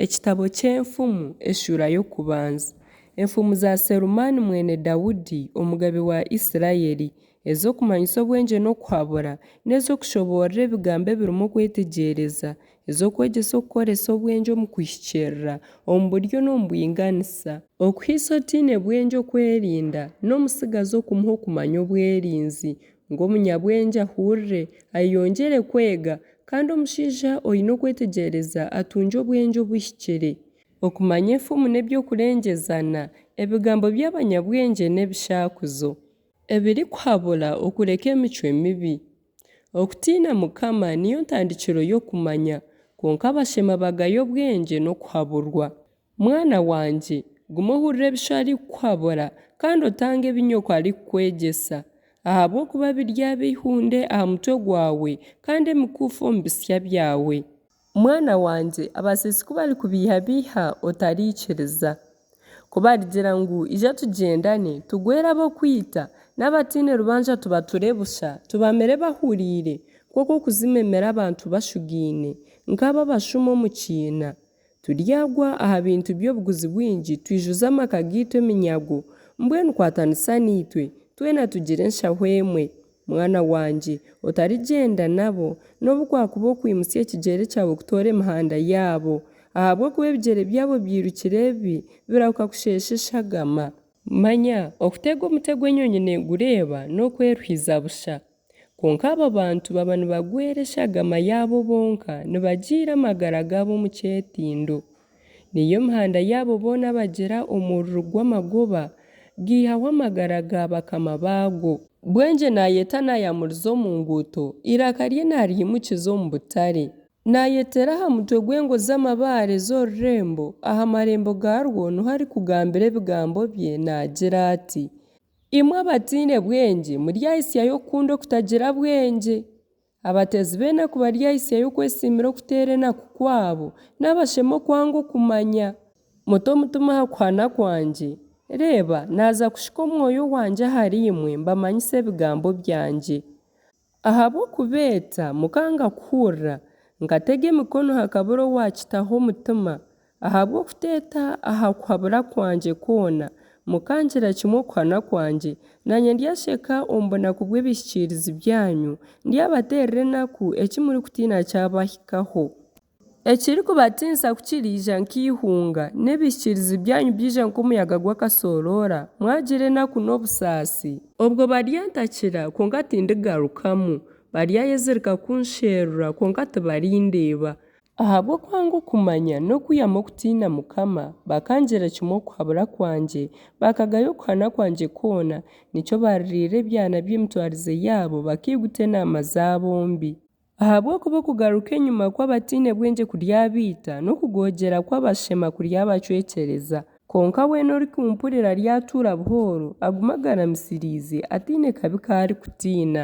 Ekitabo ky'Enfumu eshuura y'okubanza. Enfumu za Selumaani mwene Daudi, omugabe wa Isiraeli, ez'okumanyisa obwengye n'okuhabura, n'ez'okushoboorora ebigambo ebirimu okwetegyereza, ez'okwegyesa okukoresa obwengye omu kuhikiirira, omu buryo n'omu bwinganisa. Okuhaisa otaine bwengye okwerinda, n'omutsigazi okumuha okumanya obwerinzi, ngu omunyabwengye ahurire, ayeyongyere kwega, kandi omushaija oine okwetegyereza atungye obwengye obuhikire. Okumanya enfumu n'eby'okurengyezana, ebigambo by'abanyabwengye n'ebishakuzo. Ebirikuhabura okureka emicwe mibi. Okutiina Mukama niyo ntandikiro y'okumanya, kwonka abashema bagaya obwengye n'okuhaburwa. Mwana wangye, guma ohurire ebi sho arikukuhabura, kandi otange ebi nyoko arikukwegyesa, ahabw'okuba biryaba eihunde aha mutwe gwawe, kandi emikuufu omu bitsya byawe. Mwana wangye, abasiisi ku barikubeihabeiha, otariikiriza. Ku barigira ngu, Ija tugyendane, tugwere ab'okwita, n'abataine rubanja tubature busha, tubamire bahuriire, nk'oku okuzimu emira abantu bashugaine, nk'abo abashuma omu kiina. Turyagwa aha bintu by'obuguzi bwingi, twijuze amaka gaitu eminyago. Mbwenu kwatanisa naitwe, twena tugire enshaho emwe. Mwana wangye, otarigyenda nabo, nobu kwakuba okwimutsya ekigyere kyawe kutoora emihanda yaabo, ahabw'okuba ebigyere byabo byirukire ebibi, birahuka kusheesha eshagama. Manya, okutega omutego enyonyi neegureeba n'okweruhiza busha. Kwonka abo bantu baba nibagwera eshagama yaabo bonka, nibagiira amagara gaabo omu kyetindo. Niyo mihanda yaabo boona abagira omururu gw'amagoba, gaihaho amagara ga bakama baago. Bwengye naayeta naayamuriza omu nguuto, eiraka rye naaryimukiza omu butare. Naayetera aha mutwe gw'engo z'amabaare z'orurembo, aha marembo gaarwo niho arikugambira ebigambo bye naagira ati, Imwe abataine bwengye muryahitsyayo okukunda okutagira bwengye? Abateezi b'enaku baryahitsyayo okwesiimira okuteera enaku kwabo, n'abashema okwanga okumanya. Mute omutima aha kuhana kwangye. Reeba, naaza kushuka Omwoyo wangye ahariimwe, mbamanyise ebigambo byangye. Ahabw'okubeeta mukanga kuhurira, nkatega emikono hakabura owaakitaho omutima, ahabw'okuteeta aha kuhabura kwangye kwona, mukangira kimwe okuhana kwangye, naanye ndyasheka omu bunaku bw'ebihikiirizi byanyu, ndyabateerera enaku eki murikutiina kyabahikaho. Ekirikubatiinisa ku kiriija nk'eihunga, n'ebihikiirizi byanyu byaija nk'omuyaga gw'akasooroora, mwagira enaku n'obusaasi. Obwo baryantakira, kwonka tindigarukamu, baryayezirika kunsherura, kwonka tibarindeeba. Ahabw'okwanga okumanya n'okwihama okutiina Mukama, bakangira kimwe okuhabura kwangye, bakagaya okuhana kwangye kwona, nikyo baririire ebyana by'emitwarize yaabo, bakaiguta enaama zaabo mbi. Ahabw'okuba okugaruka enyima kw'abataine bwengye kuryabaita, n'okugoogyera kw'abashema kuryabacwekyereza. Kwonka weena orikumpurira aryatuura buhooro, agume agaramisiriize, ataine kabi ku arikutiina.